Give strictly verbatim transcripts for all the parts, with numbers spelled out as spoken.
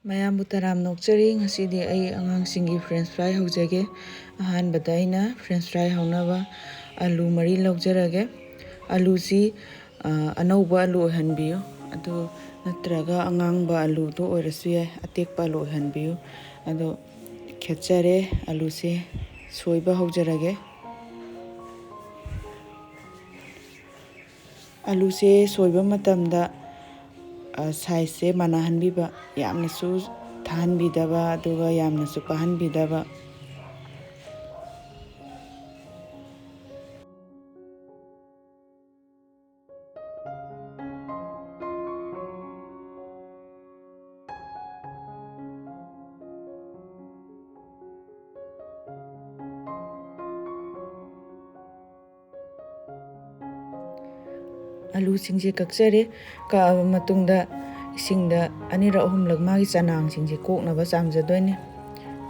ꯃꯌꯥꯝꯕꯨ ꯇꯔꯥꯝꯅ ꯑꯣꯛꯆꯔꯤ꯫ ꯉꯁꯤꯗꯤ ꯑꯩ ꯑꯉꯥꯡꯁꯤꯡꯒꯤ French fry ꯍꯧꯖꯒꯦ꯫ ꯑꯍꯥꯟꯕꯗ ꯑꯩꯅ French fry ꯍꯧꯅꯕ ꯑꯂꯨ ꯃꯔꯤ ꯂꯧꯖꯔꯒꯦ꯫ ꯑꯂꯨꯁꯤ, ꯑ, ꯑꯅꯧꯕ ꯑꯂꯨ ꯑꯣꯏꯍꯟꯕꯤꯌꯨ꯫ ꯑꯗꯨ ꯅꯠꯇ꯭ꯔꯒ ꯑꯉꯥꯡꯕ ꯑꯂꯨꯗꯣ ꯑꯣꯏꯔꯁꯨ ꯌꯥꯏ, ꯑꯇꯦꯛꯄ ꯑꯂꯨ ꯑꯣꯏꯍꯟꯕꯤꯌꯨ꯫ ꯑꯗꯣ ꯈꯦꯠꯆꯔꯦ꯫ ꯑꯂꯨꯁꯦ ꯁꯣꯏꯕ ꯍꯧꯖꯔꯒꯦ꯫ ꯑꯂꯨꯁꯦ ꯁꯣꯏꯕ ꯃꯇꯝꯗ, ꯑ, sizeꯁꯦ ꯃꯥꯟꯅꯍꯟꯕꯤꯕ, ꯌꯥꯝꯅꯁꯨ ꯊꯥꯍꯟꯕꯤꯗꯕ, ꯑꯗꯨꯒ ꯌꯥꯝꯅꯁꯨ ꯄꯥꯍꯟꯕꯤꯗꯕ꯫ ꯑꯂꯨꯁꯤꯡꯁꯦ ꯀꯛꯆꯔꯦ꯫ ꯀꯛꯑꯕ ꯃꯇꯨꯡꯗ ꯏꯁꯤꯡꯗ ꯑꯅꯤꯔꯛ ꯑꯍꯨꯝꯂꯛ ꯃꯥꯒꯤ ꯆꯅꯥꯡꯁꯤꯡꯁꯦ ꯀꯣꯛꯅꯕ ꯆꯥꯝꯖꯗꯣꯏꯅꯦ꯫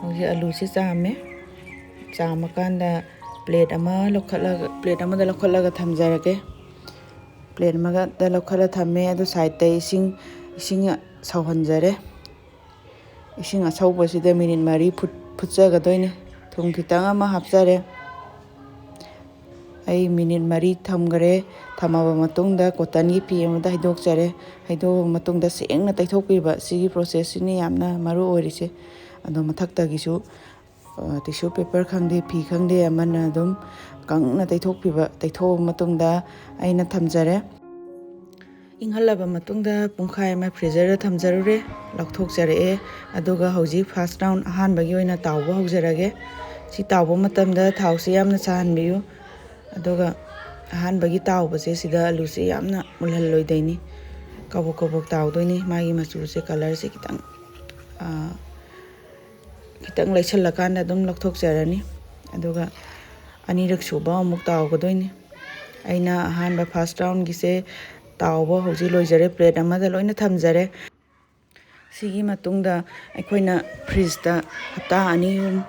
ꯍꯧꯖꯤꯛ ꯑꯂꯨꯁꯦ ꯆꯥꯝꯃꯦ꯫ ꯆꯥꯝꯃꯀꯥꯟꯗ plate ꯑꯃ ꯂꯧꯈꯠꯂꯒ, plate ꯑꯃꯗ ꯂꯧꯈꯠꯂꯒ ꯊꯝꯖꯔꯒꯦ꯫ Plate ꯑꯃꯗ ꯂꯧꯈꯠꯂ ꯊꯝꯃꯦ꯫ ꯑꯗꯨ sideꯇ ꯏꯁꯤꯡ, ꯏꯁꯤꯡ ꯁꯧꯍꯟꯖꯔꯦ꯫ ꯏꯁꯤꯡ ꯑꯁꯧꯕꯁꯤꯗ minute ꯃꯔꯤ ꯐꯨꯠ-, ꯐꯨꯠꯆꯒꯗꯣꯏꯅꯤ꯫ ꯊꯨꯝ ꯈꯤꯇꯪ ꯑꯃ ꯍꯥꯞꯆꯔꯦ꯫ ꯑꯩ minute ꯃꯔꯤ ꯊꯝꯈꯔꯦ꯫ ꯊꯝꯃꯕ ꯃꯇꯨꯡꯗ cottonꯒꯤ ꯐꯤ ꯑꯃꯗ ꯍꯩꯗꯣꯛꯆꯔꯦ꯫ ꯍꯩꯗꯣꯛꯑꯕ ꯃꯇꯨꯡꯗ ꯁꯦꯡꯅ ꯇꯩꯊꯣꯛꯄꯤꯕ, ꯁꯤꯒꯤ processꯁꯤꯅꯤ ꯌꯥꯝꯅ ꯃꯔꯨ ꯑꯣꯏꯔꯤꯁꯦ꯫ ꯑꯗꯣ ꯃꯊꯛꯇꯒꯤꯁꯨ, ꯑ, tissue paper ꯈꯪꯗꯦ, ꯐꯤ ꯈꯪꯗꯦ, ꯑꯃꯅ ꯑꯗꯨꯝ ꯀꯪꯅ ꯇꯩꯊꯣꯛꯄꯤꯕ꯫ ꯇꯩꯊꯣꯛꯑꯕ ꯃꯇꯨꯡꯗ ꯑꯩꯅ ꯊꯝꯖꯔꯦ꯫ ꯏꯪꯍꯜꯂꯕ ꯃꯇꯨꯡꯗ ꯄꯨꯡꯈꯥꯏ ꯑꯃ freezerꯗ ꯊꯝꯖꯔꯨꯔꯦ, ꯂꯧꯊꯣꯛꯆꯔꯛꯑꯦ꯫ ꯑꯗꯨꯒ ꯍꯧꯖꯤꯛ first round ꯑꯍꯥꯟꯕꯒꯤ ꯑꯣꯏꯅ ꯇꯥꯎꯕ ꯍꯧꯖꯔꯒꯦ꯫ ꯁꯤ ꯇꯥꯎꯕ ꯃꯇꯝꯗ ꯊꯥꯎꯁꯤ ꯌꯥꯝꯅ ꯁꯥꯍꯟꯕꯤꯌꯨ꯫ ꯑꯗꯨꯒ ꯑꯍꯥꯟꯕꯒꯤ ꯇꯥꯎꯕꯁꯦ ꯁꯤꯗ ꯑꯂꯨꯁꯦ ꯌꯥꯝꯅ ꯃꯨꯜꯍꯜꯂꯣꯏꯗꯣꯏꯅꯤ꯫ ꯀꯕꯛ ꯀꯕꯛ ꯇꯥꯎꯗꯣꯏꯅꯤ꯫ ꯃꯥꯒꯤ ꯃꯆꯨꯁꯦ, colourꯁꯦ ꯈꯤꯇꯪ, ꯑ, ꯈꯤꯇꯪ ꯂꯩꯁꯜꯂꯀꯥꯟꯗ ꯑꯗꯨꯝ ꯂꯧꯊꯣꯛꯆꯔꯅꯤ꯫ ꯑꯗꯨꯒ ꯑꯅꯤꯔꯛ ꯁꯨꯕ ꯑꯃꯨꯛ ꯇꯥꯎꯒꯗꯣꯏꯅꯤ꯫ ꯑꯩꯅ ꯑꯍꯥꯟꯕ first roundꯒꯤꯁꯦ ꯇꯥꯎꯕ ꯍꯧꯖꯤꯛ ꯂꯣꯏꯖꯔꯦ, plate ꯑꯃꯗ ꯂꯣꯏꯅ ꯊꯝꯖꯔꯦ꯫ ꯁꯤꯒꯤ ꯃꯇꯨꯡꯗ ꯑꯩꯈꯣꯏꯅ fridgeꯇ ꯍꯞꯇꯥ ꯑꯅꯤ ꯑꯍꯨꯝ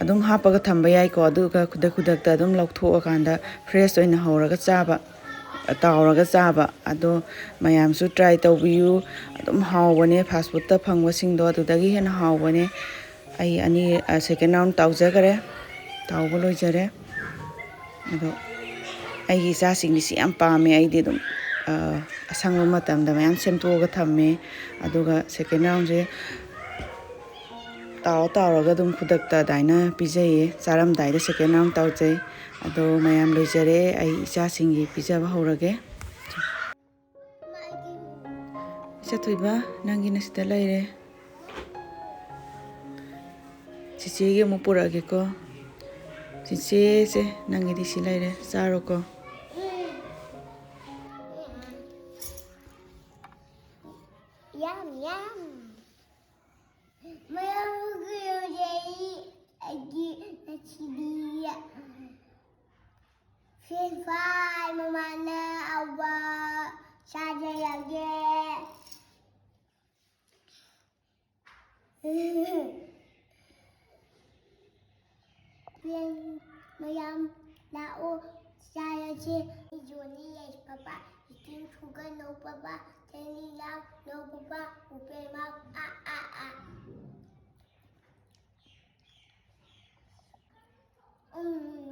ꯑꯗꯨꯝ ꯍꯥꯞꯄꯒ ꯊꯝꯕ ꯌꯥꯏꯀꯣ꯫ ꯑꯗꯨꯒ ꯈꯨꯗꯛ ꯈꯨꯗꯛꯇ ꯑꯗꯨꯝ ꯂꯧꯊꯣꯛꯑꯀꯥꯟꯗ fresh ꯑꯣꯏꯅ ꯍꯧꯔꯒ ꯆꯥꯕ꯫ ꯇꯥꯎꯔꯒ ꯆꯥꯕ꯫ ꯑꯗꯣ ꯃꯌꯥꯝꯁꯨ try ꯇꯧꯕꯤꯌꯨ꯫ ꯑꯗꯨꯝ ꯍꯥꯎꯕꯅꯦ, fast foodꯇ ꯐꯪꯕꯁꯤꯡꯗꯣ ꯑꯗꯨꯗꯒꯤ ꯍꯦꯟꯅ ꯍꯥꯎꯕꯅꯦ꯫ ꯑꯩ ꯑꯅꯤ, second round ꯇꯥꯎꯖꯈꯔꯦ, ꯇꯥꯎꯕ ꯂꯣꯏꯖꯔꯦ꯫ ꯑꯗꯣ ꯑꯩꯒꯤ ꯏꯆꯥꯁꯤꯡꯗꯤ ꯁꯤ ꯌꯥꯝ ꯄꯥꯝꯃꯦ꯫ ꯑꯩꯗꯤ ꯑꯗꯨꯝ ꯑꯁꯪꯕ ꯃꯇꯝꯗ ꯃꯌꯥꯝ ꯁꯦꯝꯗꯣꯛꯑꯒ ꯊꯝꯃꯦ꯫ ꯑꯗꯨꯒ second roundꯁꯦ ꯇꯥꯎꯔ ꯇꯥꯎꯔꯒ ꯑꯗꯨꯝ ꯈꯨꯗꯛꯇ ꯑꯗꯨꯃꯥꯏꯅ ꯄꯤꯖꯩꯌꯦ꯫ ꯆꯥꯔꯝꯗꯥꯏꯗ second round ꯇꯧꯖꯩ꯫ ꯑꯗꯣ ꯃꯌꯥꯝ ꯂꯣꯏꯖꯔꯦ꯫ ꯑꯩ ꯏꯆꯥꯁꯤꯡꯒꯤ ꯄꯤꯖꯕ ꯍꯧꯔꯒꯦ꯫ ꯏꯆꯥ ꯊꯣꯏꯕ, ꯅꯪꯒꯤꯅ ꯁꯤꯗ ꯂꯩꯔꯦ꯫ ꯆꯤꯆꯦꯒꯤ ꯑꯃꯨꯛ ꯄꯨꯔꯛꯑꯒꯦꯀꯣ꯫ ꯆꯤꯆꯦꯁꯦ, ꯅꯪꯒꯤꯗꯤ ꯁꯤ ꯂꯩꯔꯦ, ꯆꯥꯔꯣꯀꯣ꯫ Yum, yum. ꯃꯌꯥꯝ ꯌꯧꯖꯩ ꯑꯩꯒꯤ ꯉꯁꯤꯗꯤ꯫ French fry ꯃꯃꯥꯅ ꯑꯋꯥ ꯆꯥꯖꯔꯒꯦ꯫ ꯃꯌꯥꯝ ꯂꯥꯛꯑꯣ ꯆꯥꯔꯁꯦ꯫ ꯖꯣꯅꯤ ꯌꯥꯏꯐꯕ, ꯏꯁꯤꯡ ꯁꯨꯒꯅꯧ ꯄꯕ, ꯆꯦꯅꯤ ꯌꯥꯝ ꯂꯧꯕꯕ, ꯎꯄꯦꯃ, ꯑ, ꯑ, ꯑ꯫ ꯎꯝ꯫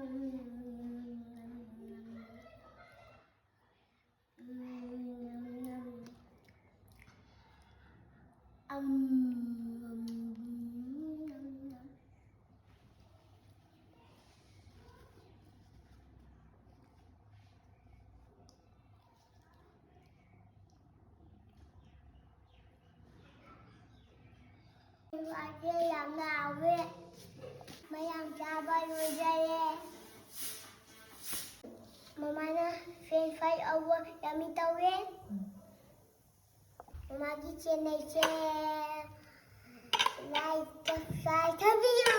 ꯋꯥꯁꯦ ꯌꯥꯝꯅ ꯍꯥꯎꯋꯦ꯫ ꯃꯌꯥꯝ ꯆꯥꯕ ꯂꯣꯏꯖꯔꯦ꯫ ꯃꯃꯥꯅ French fry ꯑꯋꯥ ꯌꯥꯝꯃꯤ ꯇꯧꯋꯦ꯫ ꯃꯃꯥꯒꯤ ꯆꯦꯟꯅꯩꯁꯦ꯫ Like, subscribe ꯇꯧꯕꯤꯌꯨ꯫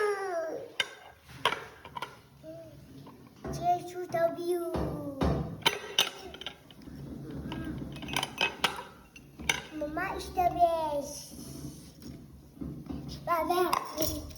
Shareꯁꯨ ꯇꯧꯕꯤꯌꯨ꯫ Mama is the best. Bye bye.